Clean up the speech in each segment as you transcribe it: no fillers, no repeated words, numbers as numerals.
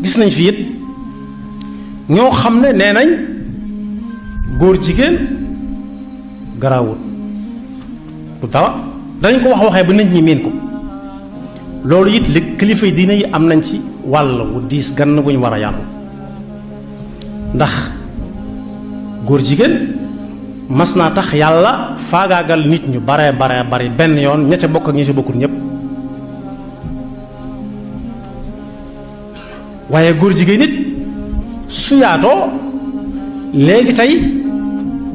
gis nañ fi it ñoo xam ne nee nañ góor jigéen garaawul du dara dañ ko waxee ba nit ñi miin ko loolu it li kilifa yi diine yi am nañ ci wàll wu diis gann bu ñu war a yàlla ndax góor jigéen mas naa tax yàlla faagaagal nit ñu bare bari benn yoon ña ca bokk ak ña ca bokkul ñëpp waaye góor jigéen nit su yaatoo léegi tey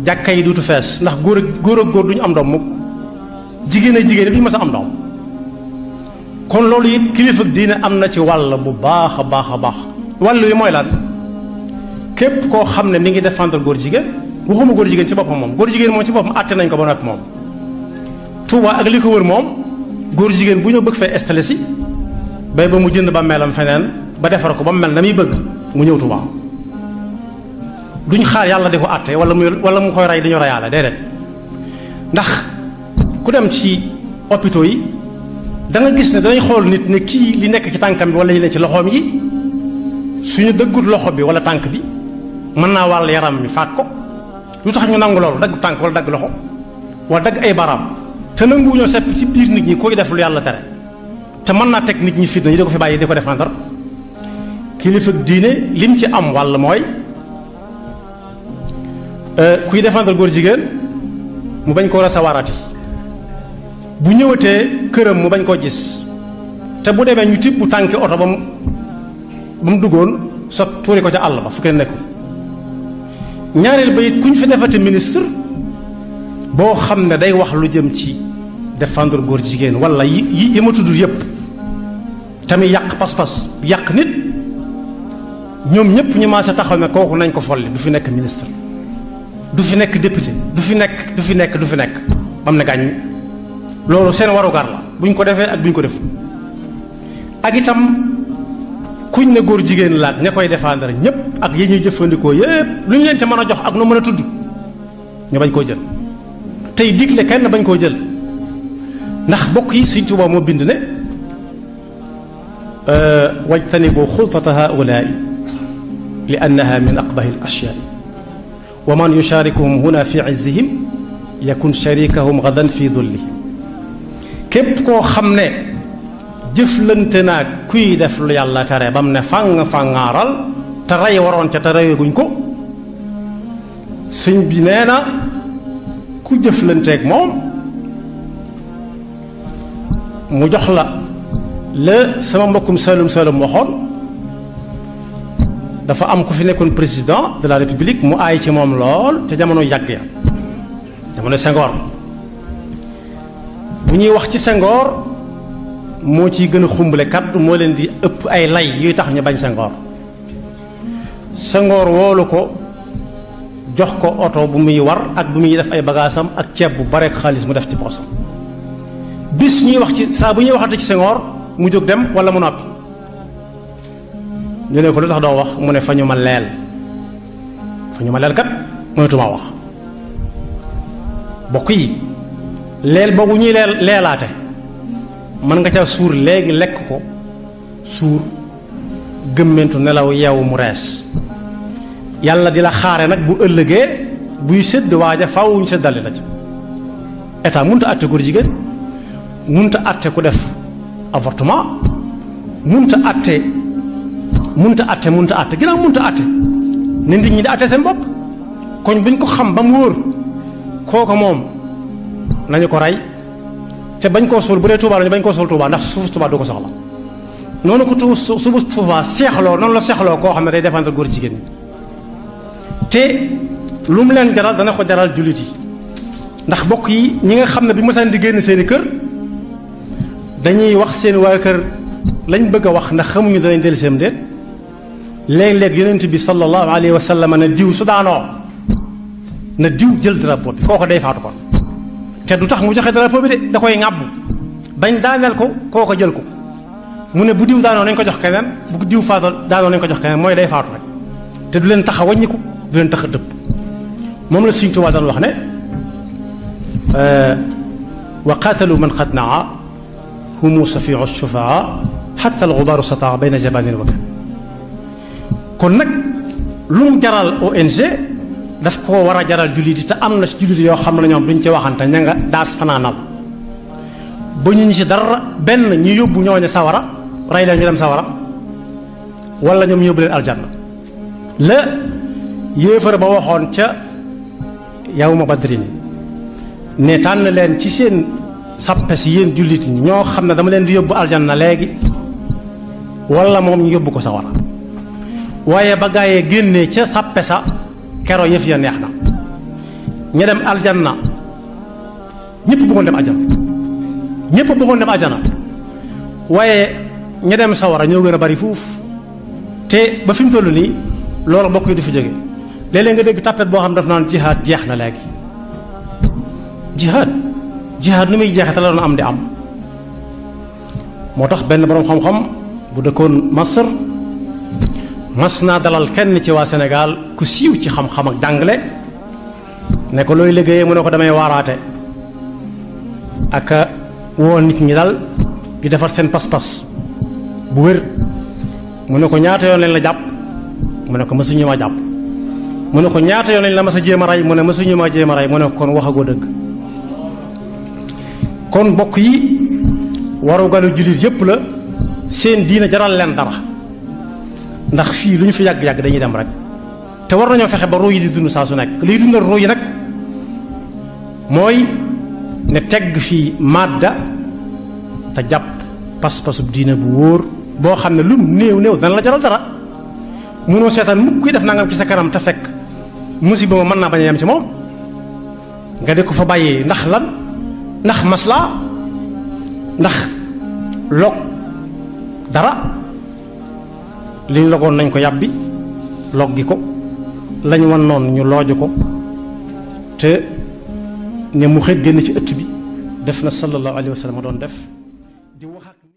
jàkka yi duutu fees ndax góor ak góor duñu am doom mukk jigéen ak jigéen duñu mas a am doom kon loolu it kilifa diine am na ci wàll bu baax a baax wàll wi mooy lan képp koo xam ne mi ngi défendre góor jigéen waxuma góor jigéen ci boppam moom góor jigéen moom ci boppam àtte nañ ko ba noppi moom Touba ak li ko wër moom góor jigéen bu ñëw bëgg fee installé si bay ba mu jënd ba melam feneen ba defar ko ba mu mel na muy bëgg mu ñëw Touba duñ xaar yàlla di ko àtte wala mu koy rey dañu reyaale déedéet ndax ku dem ci hôpitaux yi da nga gis ne danañ xool nit ne kii li nekk ci tànkam bi wala li nekk ci loxoom yi suñu dëggut loxo bi wala tànk bi mën naa wàll yaram mi faat ko lu tax ñu nangu loolu dagg tànk wala dagg loxo wala dagg ay baraam te nanguwuñoo sepp ci biir nit ñi koy def lu yàlla tere te mën naa teg nit ñi fitna yi da ko fi bàyyi di ko défendre kilifa diine lim ci am wàll mooy kuy défendre góor jigéen mu bañ koo recevoirati bu ñëwatee këram mu bañ koo gis te bu demee ñu tibb bu tànki oto ba mu duggoon sot tuuri ko ca àll ba fu kenn nekkul ñaareel ba it ku ñu fi defati ministre boo xam ne day wax lu jëm ci défendre góor jigéen wala yi ma tudd yépp tamit yàq pas-pas yàq nit ñoom ñëpp ñu maase taxaw ne kooku nañ ko folli du fi nekk ministre du fi nekk député du fi nekk bam ne gàññ loolu seen warugar la buñ ko defee ak buñ ko def ak itam kuñ ne góor jigéen laaj ña koy défendre ñëpp ak yi ñuy jëfandikoo yépp lu ñu leen ca mën a jox ak nu mën a tudd ñu bañ koo jël tey digle kenn bañ koo jël ndax bokk yi Sëñ Tuubaa moo bind ne wajtanibu xultata haulaai li annaha min aqbahi al ashyaai wa man yusharikuhum huna fi izzihim yakun sharikahum gadan fi dullihim képp koo xam ne jëflante naag kuy def lu yàlla tere ba mu ne fàngaaral te rey waroon ca te reyaguñ ko sëñ bi nee na ku jëflanteeg moom mu jox la sama mbokkum Saalum waxoon dafa am ku fi nekkoon président de la république mu aay ci moom lool te jamono yàgg ya jamono Senghor bu ñuy wax ci Senghor moo ciy gën a xumbale kaddu moo leen di ëpp ay lay yuy tax ñu bañ Senghor woolu ko jox ko oto bu muy war ak bu muy def ay bagaasam ak ceeb bu bare xaalis mu def ci poosam bis ñuy wax ci saa bu ñuy waxante ci Senghor mu jóg dem wala mu noppi ñu ne ko lu tax doo wax mu ne fa ñu ma leel kat mënatuma wax bokk yi leel boobu ñuy leelaate mën nga ca suur léegi lekk ko suur gëmmentu nelaw yeewu mu rees yàlla di la xaare nag bu ëllëgee buy sédd waaja faaw ñu séddale la ci état munta àtte góor jigéen munta àtte ku def avortement munta àtte ginnaaw munta àtte ne nit ñi di àtte seen bopp koñ buñ ko xam ba mu wóor kooku moom nañu ko rey te bañ koo suul bu dee Touba lañu bañ koo suul Touba ndax suuf Touba du ko soxla noonu ko suufu Touba seexloo noonu la seexloo koo xam ne day défendre góor jigéen ñi te lu mu leen jaral dana ko jaral jullit yi ndax bokk yi ñi nga xam ne bi mosaan di génn seeni kër dañuy wax seen waa kër lañ bëgg a wax ndax xamuñu danañ dellu seen déet léeg-léeg yonent bi sallallahu alayhi wa sallam ne diw su daanoo na diw jël drapeau bi kooko day faatu kon te du tax mu joxe drapeau bi de da koy ŋàbbu bañ daaneel ko kooko jël ko mu ne bu diw daanoo nañ ko jox keneen bu diw faatoo daanoo nañ ko jox keneen mooy day faatu rek te du leen tax a wàññiku du leen tax a dëpp moom la Sëñ Tuubaa daan wax ne wa qaatalu man qad naa humu safiu shufaa xatta al gubaaru sataa bayna jabaanil wakan kon nag lu mu jaral ONG daf ko war a jaral jullit yi te am na ci jullit yoo xam ne ñoom duñ ci waxante ña nga daas fanaanal ba ñu ci dara benn ñu yóbbu ñooñu sawara rey leen ñu dem sawara wala ñoom ñu yóbbu leen aljanna la yéefar ba waxoon ca yawma badrin ne tànn leen ci seen sappe si yéen jullit ñi ñoo xam ne dama leen di yóbbu aljanna léegi wala moom ñu yóbbu ko sawara waaye ba gaayee génnee ca sappe sa kero yëf ya neex na ña dem aljanna ñëpp bëggoon dem aljanna ñëpp bëggoon dem aljanna waaye ña dem sawara ñoo gën a bari fuuf te ba fi mu toll nii loolu mbokk yi du fi jóge léeg-léeg nga dégg tàppet boo xam daf naan jihaad jeex na léegi jihaad nu muy jeexee te la doon am di am moo tax benn boroom xam-xam bu dëkkoon Masr mas naa dalal kenn ci waa Sénégal ku siiw ci xam-xam ak jàngale ne ko looy liggéeyee mu ne ko damay waaraate ak woo nit ñi dal di defar seen pas-pas bu wér mu ne ko ñaata yoon lañ la jàpp mu ne ko mësuñu ma jàpp mu ne ko ñaata yoon lañ la mas a jéem a rey mu ne mësuñu ma jéem a rey mu ne ko kon waxagoo dëgg kon mbokk yi warugalu jullit yépp la seen diina jaral leen dara ndax fii lu ñu fi yàgg-yàgg dañuy dem rek te war nañoo fexe ba ruu yi di dund saa su nekk liy dundal ruu yi nag mooy ne tegg fii madda te jàpp pas-pasub diina bu wóor boo xam ne lum néew dana la jaral dara munoo seetaan mukk kuy def nangam ci sa kanam te fekk musiba ma mën naa bañ a yem ci moom nga de ko fa bàyyee ndax lan ndax maslaa ndax log dara liñ logoon nañ ko yàbbi loggi ko lañ wan noonu ñu looju ko te ne mu xëj génn ci ëtt bi def na sallallahu alayhi wa sallam doon def